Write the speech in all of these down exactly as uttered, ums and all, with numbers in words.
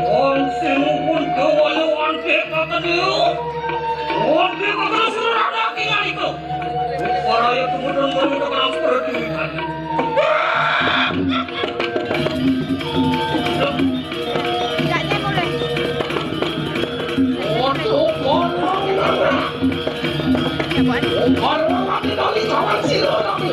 Wong sing pun kewaliwan dek kakene. Wong dek kakene suruh ada tinggal itu. Para ya kemudian mereka transfer di Enggaknya mulai. Waduh, orang mana? Orang lagi dari kawan sila tapi.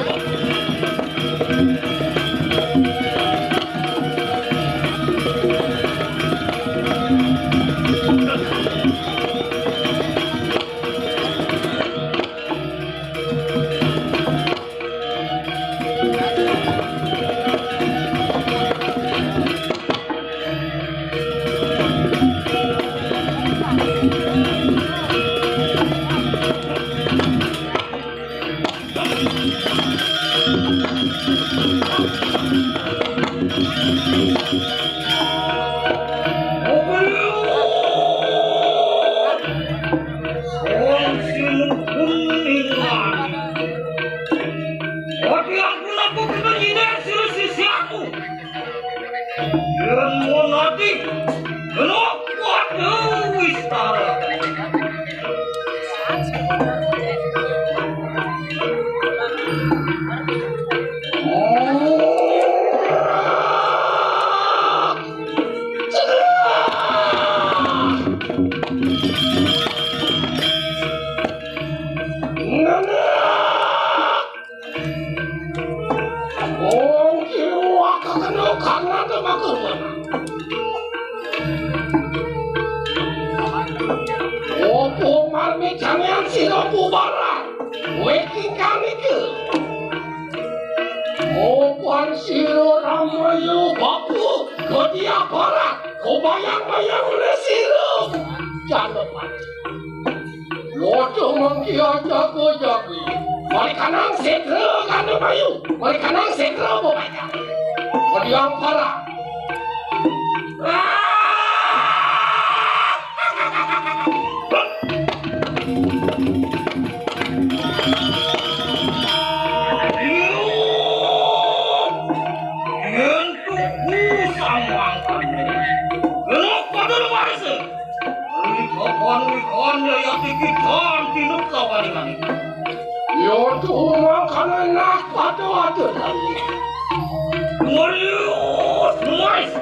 Wong sing kuning. Ati aku napa kena nyindir sira sisiaku? Yen mon ati, kena kuat wistara. Wong kiwa kakena karna tembakau. Opo marmi kanian sira bubaran? Wekingkang nika. Opan sira ramayu bapu kedia barat, kebayang-bayang le sira. Jangan mati. Lodong mangkia jago-jago. Mari kanang setra kanda bayu. Mari kanang setra bobaya. Kodiang para. Yen tuku samangkane. Genok padha warsa. Ri kapan ri kanya yati kitan tinuk kawaningan. Yo tuhu mangkana nak pada ada lagi. Ngerius, ngerius.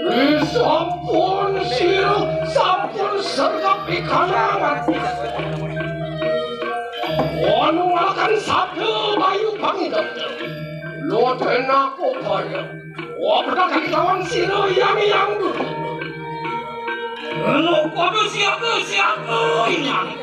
Wis sampun sira, sampun sergap ikalangan. Wanu makan sabda bayu pangidep. Lo tenak kok kaya. Wah, pernah kali lawan sira yang yang tu. Lo kono siapa siapa yang?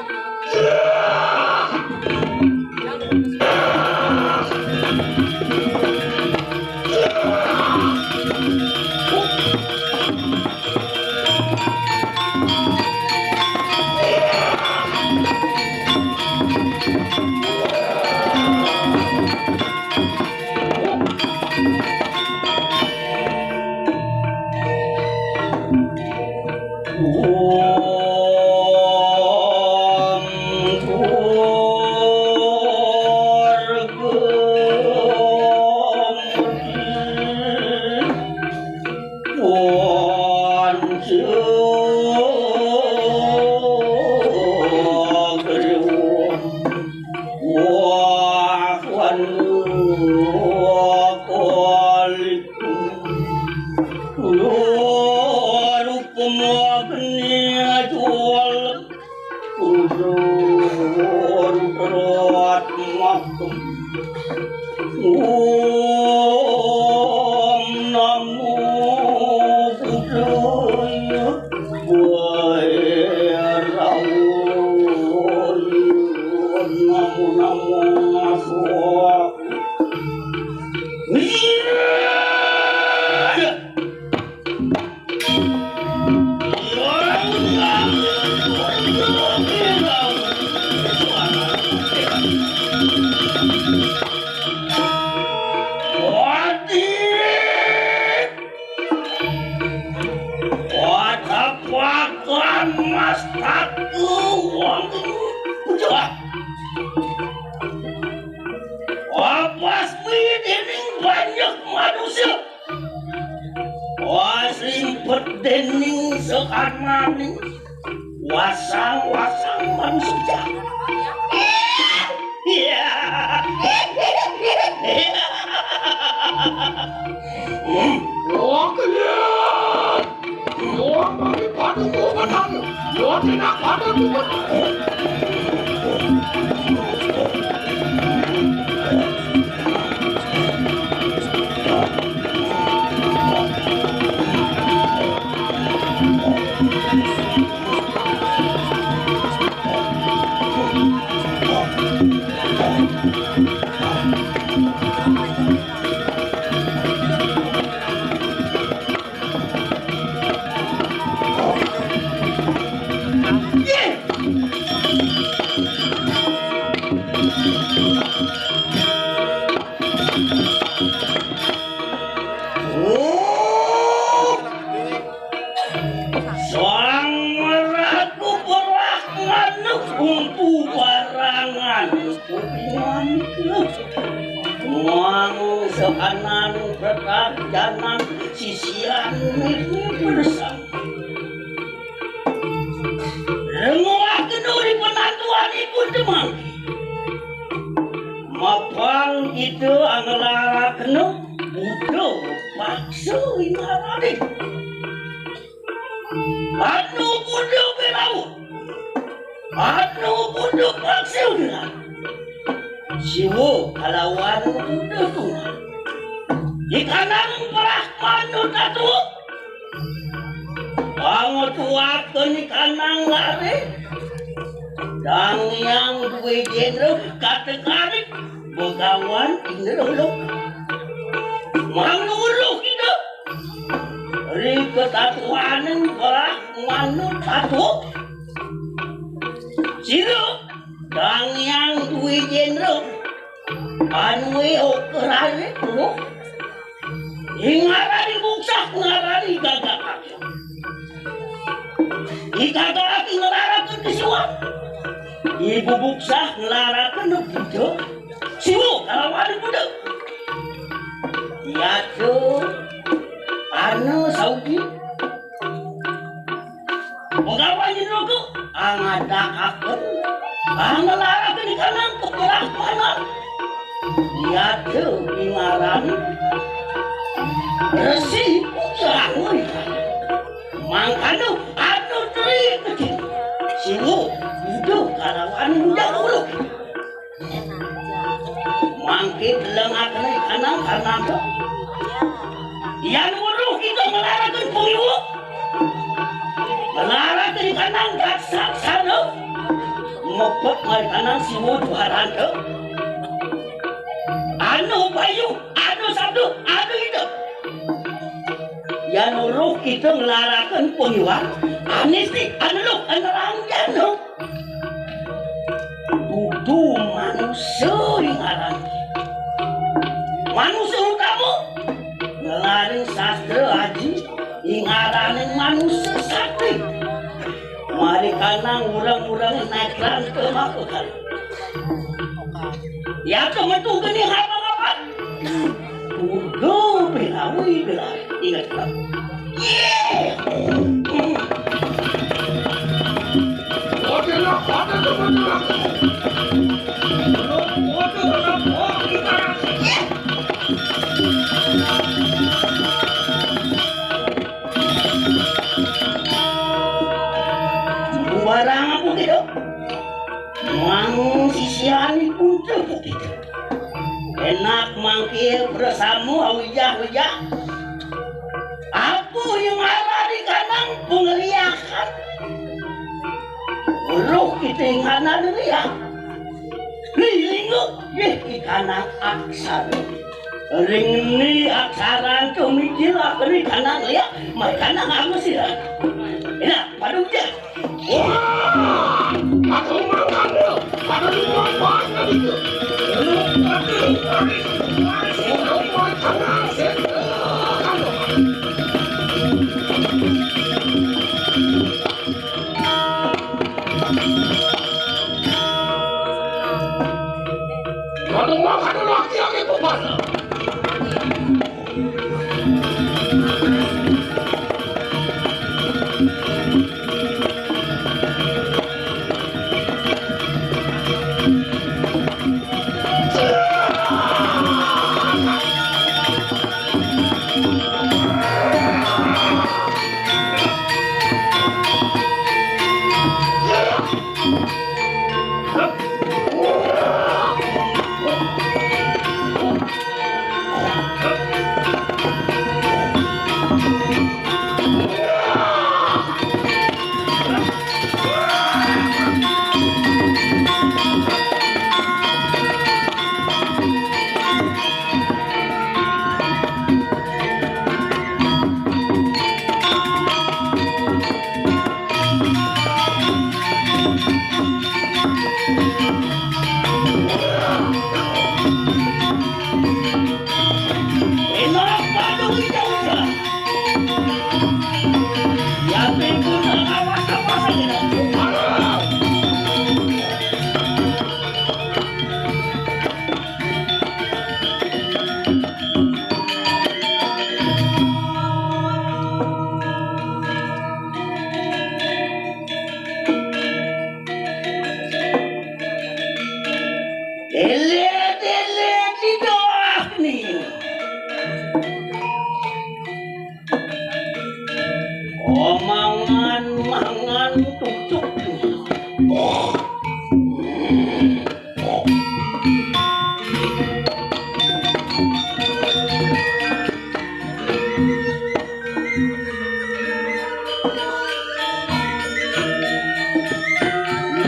Om Namo Buddhaya. Namo Namo Swaha. Apa sing dening banyak manusia? Wah, sing dening sekarmane wasang-wasang manusia. Iya. Iya. Wah, kalian. Wah, kami padu kubenan. Wah, tidak padu kubenan. Sang maraku perah manuk umpu barangan kupingan. Muang seanan tetap janan sisian bersama. Renguah kenuri penantuan ipun temang. Mapang kita anglara kena buta paksa ingarane. Anu buta belaut. Anu buta paksa ingarane. Siwa kalawan buta tunggal. Di kanang perah manut atuh. Pangetuaken kanang lare. Dang yang duwe jenderal katekarik begawan indra ulung. Manuluh kita. Ri ketatuanen perah manut atuh. Sira dang yang duwe jenderal. Anuwe okerane tuh. Ingarani buksah ngarani gagak. Igagak ngelaraken kesuwan. Ibu buksah ngelaraken buda. Siwa kalawan buda. Yatu anu saugi. Pegawai niku angadakaken, angelaraken kanang keperakmanan. Yatu ingaran Resi Putra. Mangkana anu tri kecil. Siwa, idup kalawan muda uluk. Mangke Lengakna kanang karnanto. Yan weruh kita ngelaraken pengiwa. Ngelaraken kanang daksaksana. Mepet mari kanang siwa juharanta. Anu payu, anu sabda, anu ida. Yan weruh kita ngelaraken pengiwa. Anisti, anu luh, anu ranjana. Dudu manusa ing aran. Manusa utama ngelarin sastra aji ing araning manusa sakti. Mari kanang ureng-ureng nekran kemakuhan. Ya kemetu geni apa-apa. Uga pinawi gelar. Ingat, Pak. Barang apa kita? Mang sisianipun tepuk kita. Enak mangke bersama awijah-wijah. Apa yang ada di kanang pengeliakan? Weruh kita yang ada liak. Lilinga, yeh, ikanang aksara. Ring ni aksara tu mijil aku ni kanang liak, mai kanang aku sira. Enak, padu ja. Wah! Aduh, mangan lu. Aduh, mangan lu. Aduh, mangan lu, aki-aki, bukan. Elit-elit di doa nih. Omongan mangan tutuk.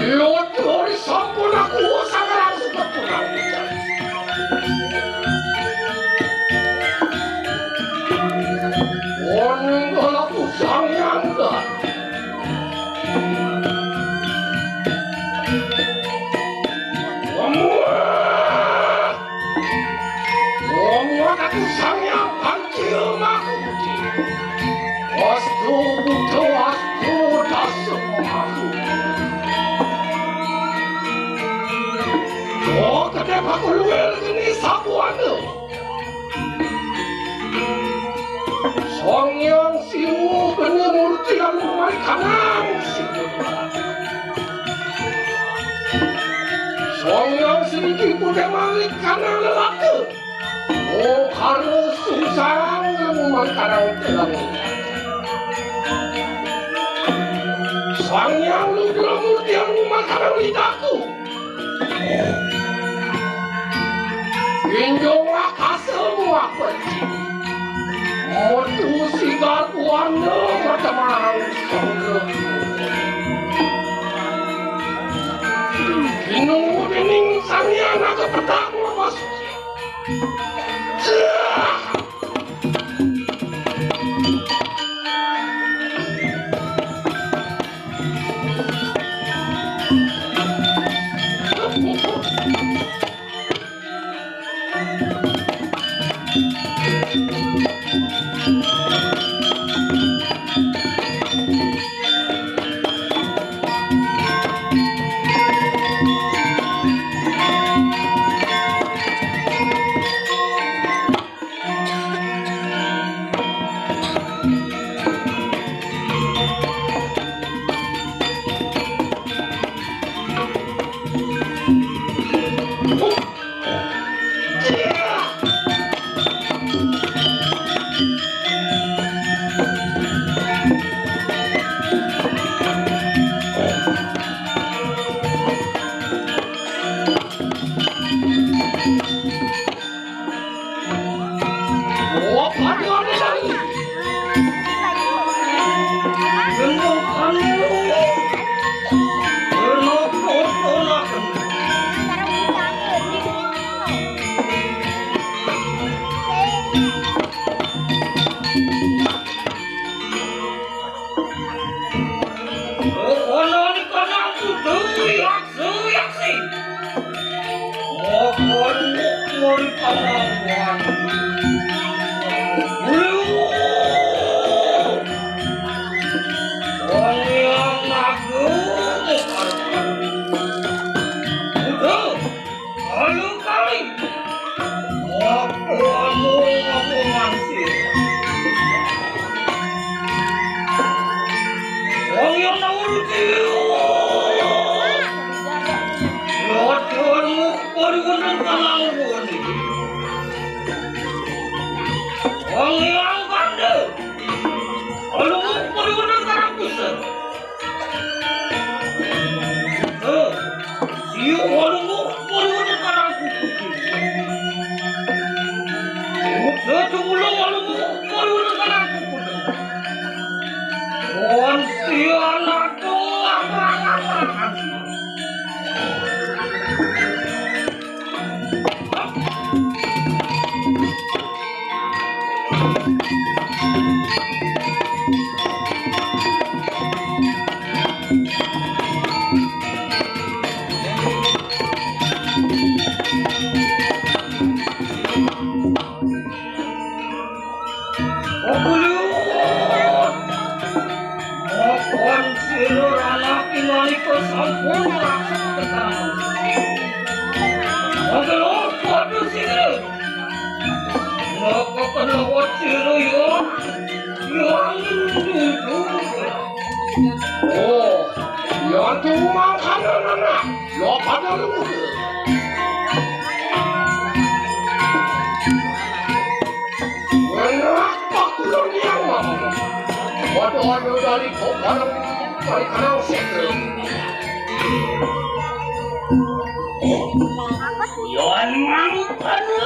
Lho, lho, sampun aku sangarang suket. Oning kala pusang nyangga. Omuat. Omuat aku sang nyang pancil maku. Astu Buddha, astu Dasa Maha. Oh, kedep aku luwir geni sabuana. Sang Hyang Siwa geni murti anu maikanang sing. Sang Hyang Sriki pun maikanang lelaka. Oh, harus sungsang anu maikanang telang. Sang Hyang Rudra murti anu maikanang lidaku. Injong lakasa muah peci. Metu sigar buana matamang. Inung dening Sang Hyang Naga Petak Murba Suci. Ana ni kanang kudu yaksi-yaksi. Makan mori pangawan. Bulu. Wong yang nagung. Kudu. Alu kali. Aku amu aku mansir. Wong yang nauru jiwa. Locurmu pariwunan kanang wani. Wong yang kande. Alu pariwunan kanang kusir. Eh, siu walungu, walungu karang kukudu. Udah tumulong walungu, walungu karang kukudu. Wan sian aku, aku, aku, aku, aku. Ogulut! Mokon silur anak inganika sampun raksasa tekan. Ogulut, waduh, silur. Napa kenawat silur, ya? Ya, ndudu. Oh, ya, tuh mangkana, anak. Lo pada lu. Ngerak pakulun yang mau. Waduh, waduh, dari koparan, dari kanang sekel. Yon mangkana.